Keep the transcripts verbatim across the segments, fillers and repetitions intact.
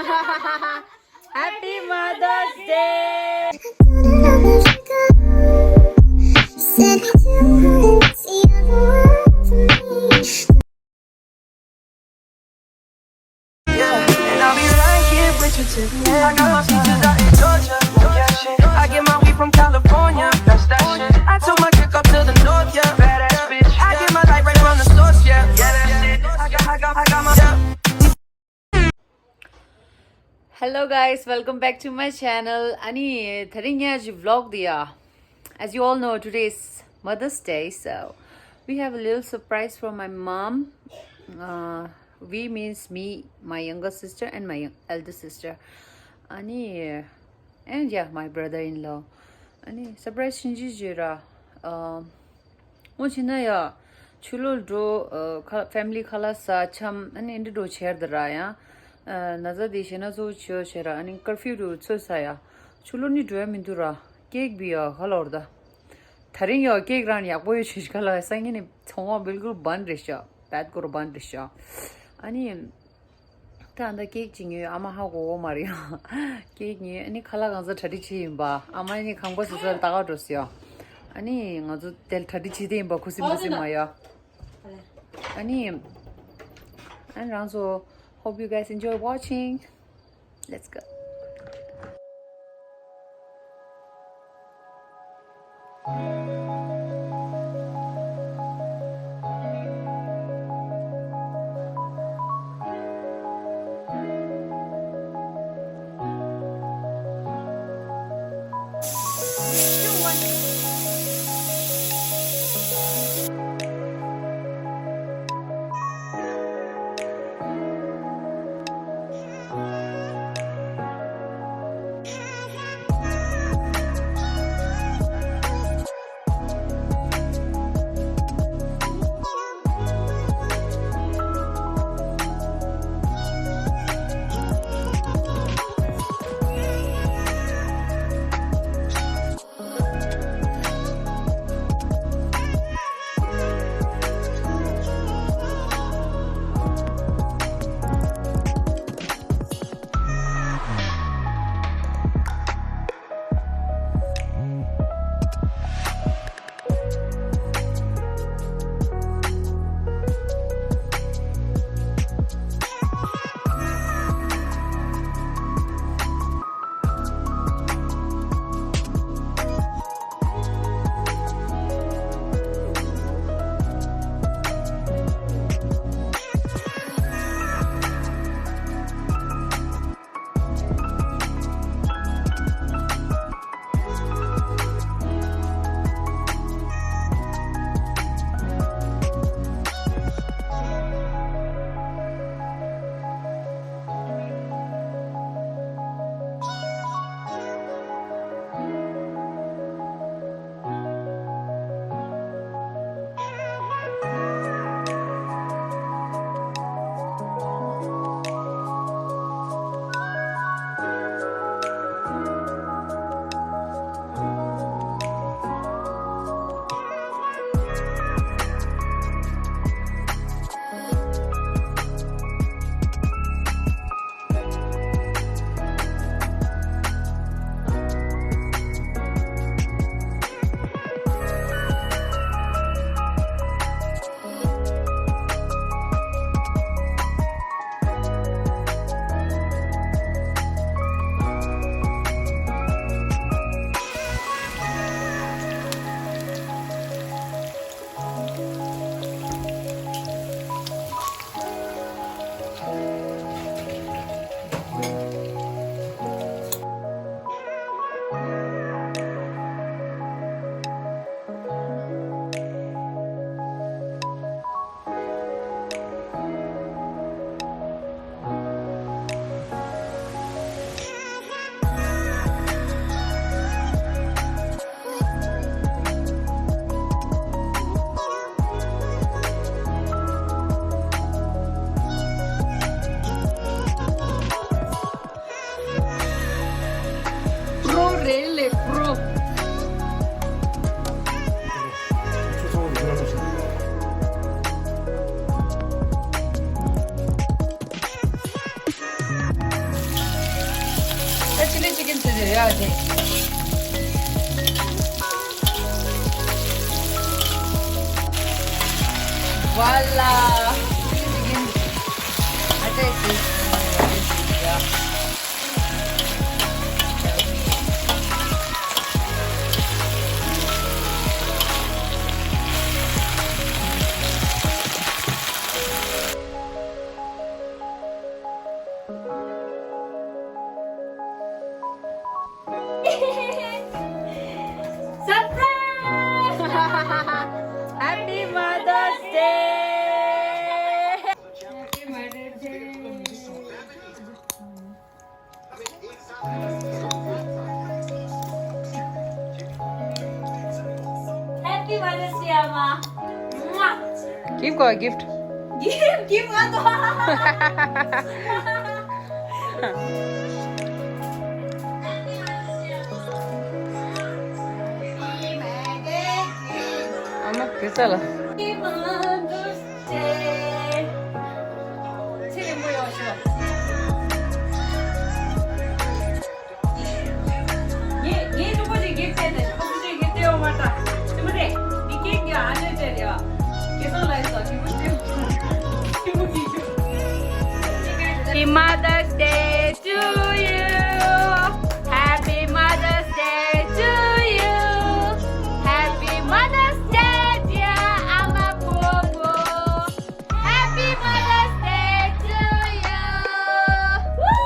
Happy Mother's Day. Yeah, and I'll be right here with you till the end. I got my peaches out in Georgia. Yeah, shit. I get my weed from California. That's that shit. I took my chick up to the north, yeah. Badass bitch. I get my light right from the source, yeah. Yeah, that's it. I got, I got, I got my, yeah. Hello guys, welcome back to my channel. अनि thank you, यो vlog दिया। As you all know, today is Mother's Day, so we have a little surprise for my mom. Uh, we means me, my younger sister, and my young, elder sister. अनि, and yeah, my brother-in-law. अनि surprise ཆུང་ཆུང་ཅིག་ར། ཨ། ངོ་ཆེ་ན་ཡ། ཆུ་ལོག་འགྲོ། ཨ། ཁ། ཕེ་མི་ལི་ཁ་ལག་ཟ་འཆམ། ཨ་ནི་འདི་འགྲོ་ཆེར་དེ་ར་ཡ། ཨ། ན་ཚ་དེ་ཤེས་ན་ཚོ་ཆེ་ཆེ་ར། ཨ་ནི་ཀར་ཕིའུ་འགྲོ་ཚོད་ས་ཡ། ཆུ་ལོག་ནི་འགྲོ་ཡ་མི་འདུག་ར། ཀེག་བི་ཡ་ཁ་ལོར་ད། ད་རིང་ཡ་ཀེག་རང་ཡག་པོ་ཡོད་ཆུ་ཁ་ལ་སང་ཉིན་ནི་ཚོང་བ་བིལ་ཀུལ་བན་རེད་ཤག་བད་གོར་བན་རེད་ཤག་ཨ་ནི། ད་ཨ་ད་ཀེག་ཅིག་ཉོས། ཨ་མ་ཧ་གོ་གོ་མ་རེད་ཡ། ཀེག་ཉོས། ཨ་ནི་ཁ་ལག་གང་ཟག་གྲ་སྒྲིག་བྱས་ཡིན་པ། ཨ་མ་ནི་ཁང་པ་སོ་སོར་ལྟ་ག་འགྲོ་སི་ཡ། ཨ་ནི་ང་ཚོ་དེ་གྲ་སྒྲིག་བྱས་ཏེ་ཡིན་པ། ཁུ་སིམ་ཁུ་སིམ་མ་ཡ། ཨ་ནི། ཨ་ནི་རང་ཚོ། Hope you guys enjoy watching. Let's go. Voilà. Surprise! Happy Mother's Day! Happy Mother's Day. Happy Mother's Day, Ama. Mwah. Give ko gift. Give, give ko. Ama, pizza la. Happy Mother's Day. ཚེ་རིང་པོ་ཡོང་ཤོག་ངས་ངས་སྤྲོ་པོ་ཅིག་གིབ་སྟེར་ནས་ཁོ་ཚོ་ཅིག་གིབ་སྟེར་ཡོང་བ་དང་། སྲིད་པ་རེད། མི་སྐད་ཀྱི་ཨ་ནེ་སྟེར་ཡ། སྐལ་བཟང་ལགས་སོ་ཞིམ་པོ་ཞིམ་པོ་མི་ཞུ། Happy Mother's Day to you. Happy Mother's Day to you. Happy Mother's Day, dear Ama Pongo. Happy Mother's Day to you. Woo!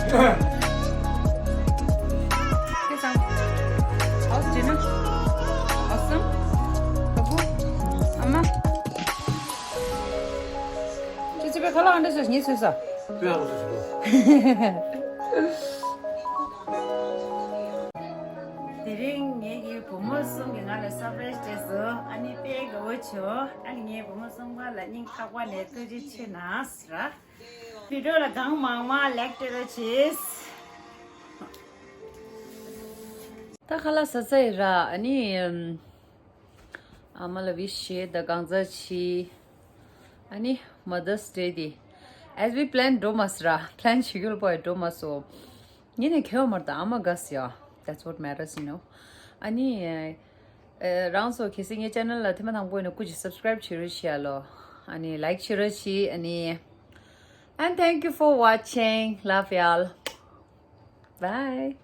སྐལ་བཟང་། ཨོ་ཇི་ན། ཨོ་སམ། ཨ་ཁུ། ཨ་མ། ཁྱེད་ཚོ་པའི་ཁ་ལག་ཨ་འདྲ་བཟོས་ངས་བཟོས་ས། དེ་ཡག་པོ་བཟོས་སོང་། དེ་རིང་ངེད་ཀྱི་བུ་མོ་གསུམ་གྱིས་ང་ལ་སར་པ་རའི་སི་སྤྲད་སོང་། ཨ་ནི་དཔེ་དགའ་བོ་བྱུང་། ཨ་ནི་ངའི་བུ་མོ་གསུམ་ཀ་ལ་སྙིང་ཐག་པ་ནས་ཐུགས་རྗེ་ཆེ་གནང་ཟེར། བི་ཌིའོ་ལ་གང་མང་མང་ལེགས་སྤྲད་རོགས་བྱེད། ད་ཁ་ལག་ཟ་ཚར་ཡིན་ར། ཨ་ནི་ཨམ། ཨ་མ་ལ་ཝིཤ་བྱེད་ད་གང་ཟག་ཆི། ཨ་ནི་Mother's Day དེ། As we plan འགྲོ་མ་སི་ར། པི་ལན་བྱེད་རྒྱུ་ལ་པོ་ཡ་འགྲོ་མ་སོ། ངས་ནས་ཁེ་བ་མར་ད་ཨ་མ་དགའ་སི་ཡ། That's what matters, you know. ཨ་ནི། ཨེ། རང་ཚོ་གལ་སྲིད་ངའི་ཆེ་ནལ་ལ་ཐེངས་མ་དང་པོ་ཡིན་ན་སྐུ་མཁྱེན་སབ་སི་ཀ་རེབ་བྱེད་རོགས་བྱེད་ཡ་ལོ། ཨ་ནི་ལའིཀ་བྱེད་རོགས་བྱེད། ཨ་ནི། And thank you for watching. Love y'all. Bye.